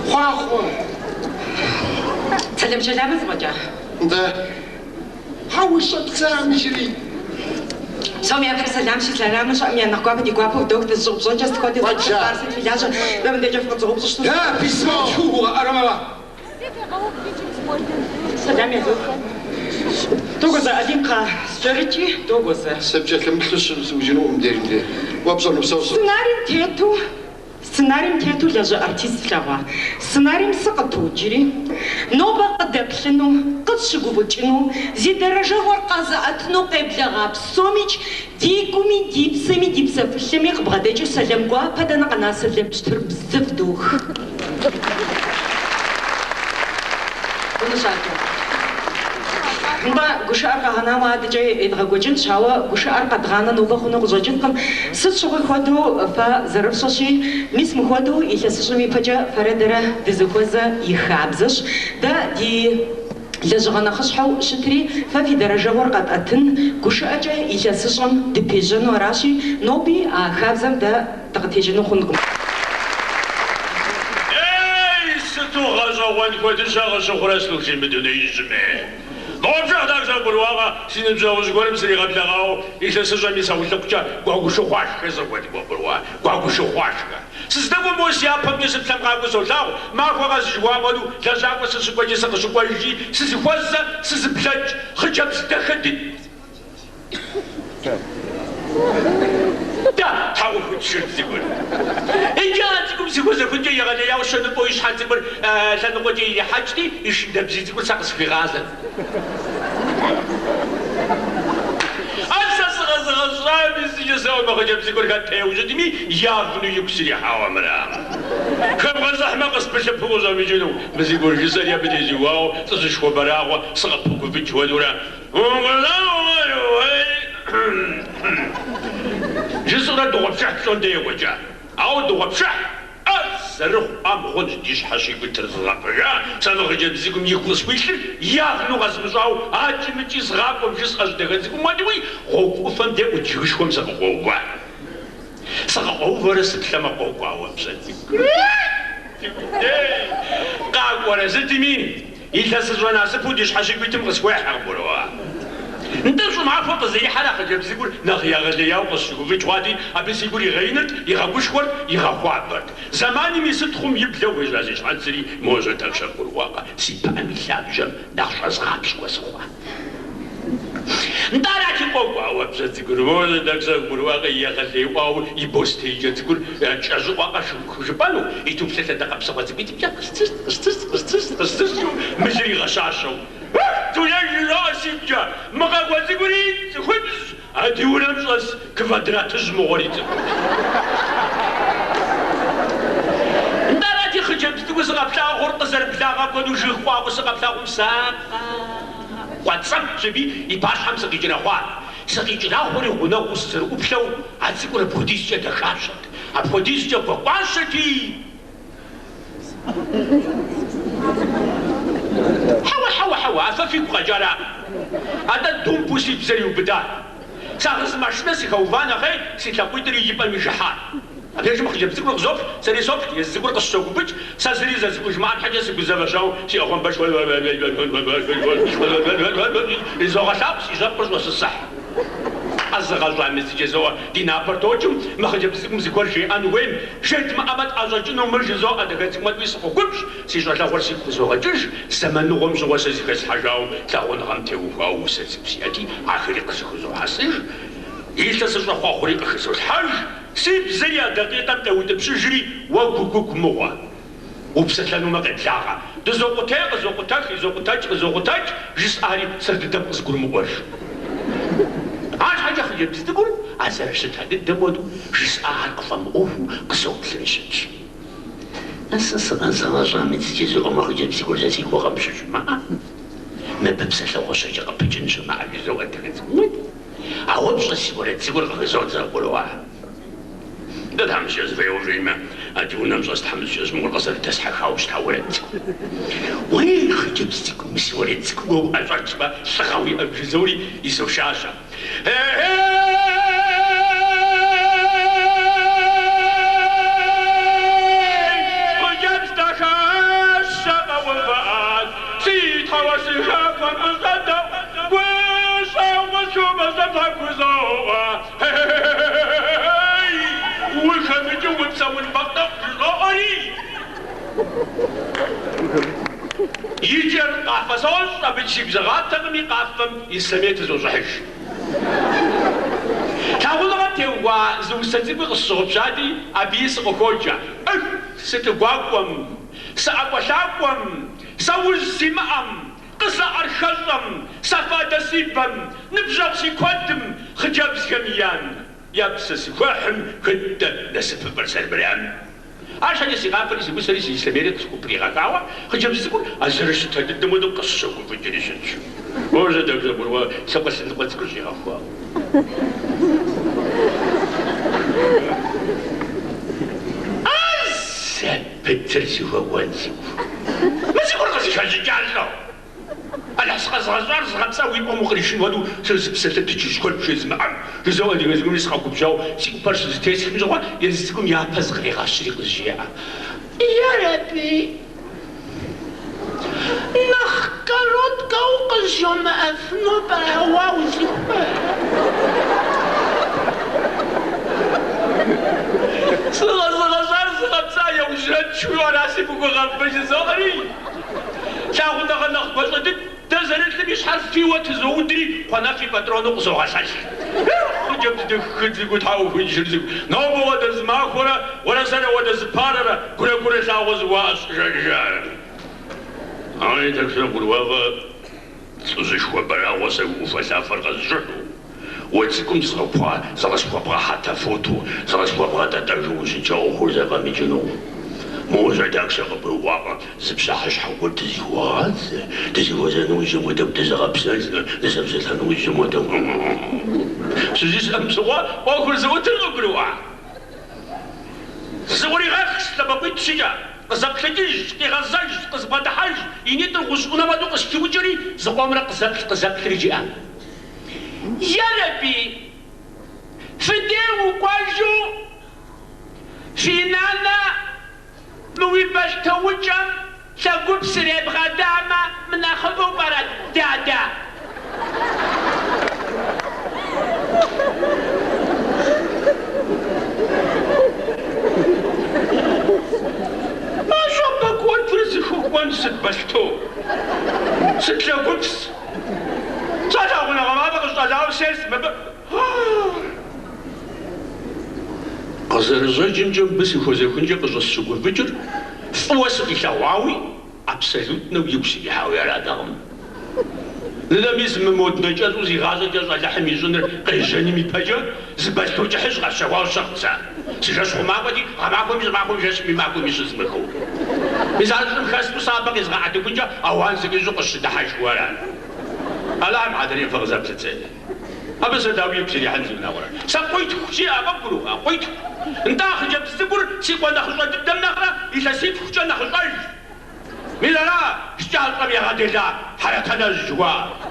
Хъуахъуэ. Сэлам-чэламыр зэфӏэкӏа? Нтӏэ. Хьэ ущӏэбдзам иджыри? Псом япэр сэламщи, сэламыр щыӏэм я нэхъ гуапэ ди гуапэу вдох, дызыщӏэупщӏэнкӏэ сыт хуэдэу Куэд жа. ар сыт фи лажьэ, дэ мыдэкӏэ фыкъытщӏэупщӏэу щыту. Да, письмо тху угъэӏэрымэуэ. Сэлам язох. Догуэ зэ, Алим, кхъа, скӏэрыкӏи, догуэ зэ. Сыпкӏэлъымыплъу сыӏукӏынукъым мыбдежым де. Уэ пщӏэну псор сщӏэ. Сценарийм тету Сценарийм тету лажьэ артист флъэгъуа? Сценарийм сыкъытокӏри, нобэ къыдэплъыну, къытщыгуфӏыкӏыну, зи дэрэжэгъуэр къэзыӏэтыну къеблэгъа псомикӏ ди гуми, ди псэми, ди псэфылъэми къыбгъэдэкӏыу сэлам гуапэ дэнэ къэна сэлам пщтыр бзы вдох. Хъунущ адэкӏэ. Нтӏэ, гушыӏэр къэгъэнауэ адэкӏэ едгъэкӏуэкӏынщ, ауэ гушыӏэр къэдгъанэ нобэ хъуну къыщӏэкӏынкъым. Сыт щыгъуи хуэдэу фэ зэрыфщӏэщи, мис мыхуэдэу илъэсыщӏэм ипэкӏэ фэрэ дэрэ дызэхуэзэ и хабзэщ. Дэ ди лэжьыгъэ нэхъыщхьэу щытри, фэ фи дэрэжэгъуэр къэтӏэтын, гушыӏэкӏэ илъэсыщӏэм дыпежьэну аращи, ноби а хабзэм дэ дыкъытекӏыну хъункъым. Ей, сыту гъэщӏэгъуэн куэдыщэ къыщыхъурэ, слушай, мы дунеижьми. Дыгъуэпшыхь дапщэ къыбгурыӏуакъэ, си ныбжьэгъужь гуэрым сригъэблэгъауэ илъэсыщӏэм и саулыкъукӏэ гуэгушыхъуашхэ сыкӏуэт, къыбгурыӏуа, гуэгушыхъуашхэ. Сыздэкӏуэм моуэ си япэмкӏэ сыплъэм къакӏуэу солъагъу, махуэ къэс жыхуаӏэм хуэдэу лэжьакӏуэ сыщыкӏуэкӏи сыкъыщыкӏуэжкӏи сызыхуэзэ, сызыблэкӏ хъыджэбз дахэ дыдэ. Да, тхьэӏухуд шыр цӏыкӏур. Иджы а цӏыкӏум сыхуэзэхункӏэ егъэлеяуэ щэныфӏэу и щхьэ цӏыкӏур лъэныкъуэкӏэ ирихьэкӏти, и шындэбзий цӏыкӏур сэ къысхуигъазэт. Ар сэ сыкъэзыгъэщӏами, сыжесӏауэ мы хъыджэбз цӏыкӏур хэт ейуэ щытми, явно игу срихьауэ мыра. Хэбгъэзыхьмэ, къыспылъыпу къыщӏэмыкӏыну, мы зыгуэр жысӏэри абы тезухуауэ лӏыжьышхуэ бэрагъуэ сыкъыпыгуфӏыкӏ хуэдэурэ. Жысӏэурэ дыгъуэпшыхь пщӏондэ екӏуэкӏа. Ауэ дыгъуэпшыхь ӏэ зэрыхъуам хъунщ ди щхьэщигутыр згъэпэжа, сэ мы хъыджэбз цӏыкӏум игу къысхуилъыр явно къэзмыщӏауэ акӏи-мыкӏи згъакӏуэм жысӏэщ дахэ цӏыкӏум хуэдэуи гъуэгу ӏуфэм де ӏут жыгышхуэм сыкъыкъуэува. Сыкъыкъуэувэрэ сыплъэмэ къокӏуэ ауэ пщэ цӏыкӏу. Къакӏуэрэ сытми, Илъэсыщӏэ насыпу ди щхьэщыгу итым къысхуехь, къыбгурыӏуа? Нтӏэ, щӏымахуэр къызэрихьэрэ хъыджэбз цӏыкӏур нэхъ егъэлеяуэ къысщыгуфӏыкӏ хъуати, абы си гур игъэинырт, игъэгушхуэрт, игъэхуабэрт. Зэманым и сытхъум иблэу хуежьа си щхьэцри, моуэ жьэдэпщэ къыбгурыӏуакъэ, си пыӏэм и лъабжьэм нэхъ щӏэзгъапщкӏуэ сыхъуат. Нтӏэ, арати, къокӏуэ ауэ пщэ цӏыкӏур, моуэ жьэдэпщэ къыбгурыӏуакъэ, егъэлеиӏуауэ и бостеикӏэ цӏыкӏур кӏэщӏыӏуакъэ хужыпӏэну, и туфлъэ лъэдакъэ псыгъуэ цӏыкӏуитӏымкӏэ къысцыст, къысцыст, къысцыст, къысцыст жиӏэу мылыр игъэщащэу. Ух, дуней жызоӏэ сигукӏэ, мы къакӏуэ цӏыкӏури цӏыхубзщ, а ди унэм щӏэс квадратыжь мыгъуэри цӏыхубзщ. Нтӏэ, арати, хъыджэбз цӏыкӏур сыкъэплъагъур къызэрыблагъэм хуэдэу жыг къуагъыу сыкъэплъагъум сакъэ-къуацӏэпщ аби, и пащхьэм сыкъикӏэрэхъуат. Сыкъикӏэрахъуэри гъунэгъуу сызэрыӏуплъэу а цӏыкӏур апхуэдизкӏэ дахащэт, апхуэдизкӏэ гуакӏуащэти. Хьэуэ, хьэуэ, хьэуэ, а фэ фигу къэкӏараӏым. Атӏэ думпу си бзэр иубыдат. Сагъыз машинэ сыхэува нэхъей, си лъакъуитӏри и пӏэм ижыхьат. Абдежым хъыджэбз цӏыкӏур къызоплъ, сэри соплъ, езы цӏыкӏур къысщогуфӏыкӏ, сэ зыри зэрысхужымыӏэм щхьэкӏэ сыгузэвэщауэ си ӏэхъуамбэшхуэр изогъэлъагъу, си жьэпкъыр щӏосысыхь. Къэзыгъэщӏа мы зыжызоӏэ, ди напэр токӏым, мы хъыджэбз цӏыкӏум зыгуэр жиӏэн хуейм, жедмыӏэмэ тӏэщӏэкӏыну мыр жызоӏэ, дахэ цӏыкӏум хуэдэуи сыкъогубжь, си щӏалэгъуэр сигу къызогъэкӏыж, зэманыгъуэм щыгъуэ сэ зыхэслъхьэжауэ лъагъуныгъэм теухуауэ усэ цӏыкӏу сиӏэти, ахэри къызыхузохьэсыж, илъэсыщӏэ хъуэхъури къыхызолъхьэж, си бзэри а дакъикъэм къеутӏыпщыжри, уэ гугугу мыгъуэ. Упсэлъэнумэ къеблагъэ. Дызокъутей, къызокъутэх, изокъутэкӏ, къызокъутэкӏ, жысӏари сэр дыдэм къызгурымыӏуэж. Арщхьэкӏэ хъыджэбз цӏыкӏур а зэрыщыта дыдэм хуэдэу жысӏар къыфӏэмыӏуэхуу къызоплъри щытщ. Сэ сыкъэзыгъэщӏами зыжызоӏэ мы хъыджэбз цӏыкӏур сэ си гугъэм щыжымыӏэ. Мыбы псалъэ гъущэкӏэ къыпыкӏын щымыӏэ жызоӏэ дахэ цӏыкӏум. Ауэ пщӏэ си уэрэд цӏыкӏур къыхызодзэ къыбгурыӏуа. Дэ тхьэмыщкӏэжь феуэ жеймэ, а ди унэм щӏэс тхьэмыщкӏэжь мыгъуэр къызэрыдэсхьэхауэ щыта уэрэд цӏыкӏу. Уей, хъыджэбз цӏыкӏу, мы си уэрэд цӏыкӏу уэ уӏэщӏэкӏмэ, лӏыгъэ уиӏэм жызори узощащэ. хузоӏуэ, Ей, ухэмыкӏыу упсэун фӏэфӏ жызоӏэри. И кӏэр къафэ сощӏ, абы сигу зэгъатэкъыми, къафэм ислъэмей тызощӏыхьыж. Лъагъуныгъэм теухуа зы усэ цӏыкӏуи къысщыгъупщати, абыи сыкъыхуоджэ. Эх, сылӏы гуакӏуэм, сыӏэкӏуэлъакӏуэм, сэ уз симыӏэм, къысэӏэр хэщӏэм, сэ фадэ си бэм, ныбжьэгъу си куэдым, хъыджэбзхэм ян, я псэ сыхуэхьым, хэт-тӏэ насыпыфӏэр сэрмырам. Арщхьэкӏэ си къафэри, си усэри, си ислъэмейри къысхупригъэхауэ, хъыджэбз цӏыкӏур а зэрыщыта дыдэм хуэдэу къысщыгуфӏыкӏри щытщ. Божэ, дэгу зэгурыӏуэ, лъакъуэ лъэныкъуэ цӏыкӏур щӏигъэхуауэ. А зэпытыр зыхуэкӏуэн цӏыкӏу. Мы цӏыкӏур къызыхэщӏыкӏар лӏо? Алыхь сыкъэзыгъэщӏар зыгъэпцӏа уи пӏэм укъришын хуэдэу сэ зы псалъэ дыджыжь куэд бжезмыӏэм, жызоӏэ адыгэ цӏыкӏуми сыкъэгубжьауэ си ӏупэр щызэтесхым щыгъуэ, езы цӏыкӏум япэ зыкърегъэщри къызжеӏэ. Ярэби, нэхъ короткэу къызжомыӏэфыну пӏэрэ уэ узыхуейр? Сыкъэзыгъэщӏар зыгъэпцӏа еужьрэкӏ жыхуиӏэу ара си мыгугъэм мыбы жызоӏэри. Лъагъуныгъэ нэхъ гуащӏэ дыдэ зэрылъым и щхьэр фийуэ тызоудри, Кхъуэнэф и патрону къызогъэлъэлъ. Хъыджэбз дахэ цӏыкӏу, Тхьэ ухуиншыр цӏыкӏу, нобэ уэдэ зы махуэрэ, уэрэ сэрэ уэдэ зы парэрэ, гурэ гурэ лъагъуэ зыхуаӏэщ, жаӏэр. Ай, тӏэкӏу зэгурыӏуакъэ, лӏыжьышхуэ бэрагъуэ сэ уи ӏуфэлъафэр къэзжыхьу, уэ цӏыкӏум зыкъысхуэбгъэхьэтэфоту, зыкъысхуэбгъэтӏэтӏэжу ущытщ ӏуэхур зэфӏэмыкӏыну. Моуэ даксэ къыбгурыӏуакъэ, зы пщыхьэщхьэ гуэр дызэхуэгъазэ, дызэхуэзэну ижьым хуэдэу дызэгъэпсэлъэ, дызэпсэлъэну ижьым хуэдэу. Щыжысӏэм щыгъуэ ӏуэхур зыӏутыр къыбгурыӏуа? Зыӏуригъэхщ лъэбакъуитӏ-щыкӏэ, къызэплъэкӏыжщ, къигъэзэжщ, къызбгъэдыхьэжщ, и нитӏыр гъущӏ ӏунэ хуэдэу къысхиукӏэри, зыкъомрэ къызэплъ-къызэплъри жиӏа. Ярэби, фыдей укӏуэжу фи нанэ мы уи бэлътоукӏэм лъэгупс иребгъэдамэ, мынэхъыфӏу пӏэрэ, дадэ? Мащӏэ зыхуэкӏуэн сыт бэлъто? Сыт лъэгупс? Сэ лъагъуныгъэ мафӏэ къыщӏэлауэ сес мыбы. Къызэрыщӏэкӏымкӏэ мыбы сыхуэзэхункӏэ къыщӏысщыгуфӏыкӏыр фӏыуэ сыкъилъэгъуауи, абсолютнэу игу срихьауи аратэкъым. Нтӏэ мис мы моднэ кӏэщӏу зи гъащӏэр кӏэщӏ Алыхьым ищӏыныр къежьэным ипэкӏэ зы бэлъто кӏыхьыжь къэсщэхуауэ сщыгът сэ. Сыжэщхъумакӏуэти, гъэмахуэми щӏымахуэми жэщми махуэми щызмыхыу. Мис ар щӏым хэсту сэ абы къезгъэӏэтыхункӏэ ауан зыкъищӏу къысщыдыхьэшхыу арат. Алыхьым хьэтыр фэ къызэплъыт. Абы сэ дауэ игу срихьын зиунагъуэрэ? Сэ къуитху сиӏэ, къыбгурыӏуа, къуитху. Нтӏэ хъыджэбз цӏыкӏур си къуэ нэхъыщӏэ дыдэм нэхърэ илъэситхукӏэ нэхъыщӏэж. Мис ара шкӏащӏэм егъэдела хьэрэтэнэжь жыхуаӏэр.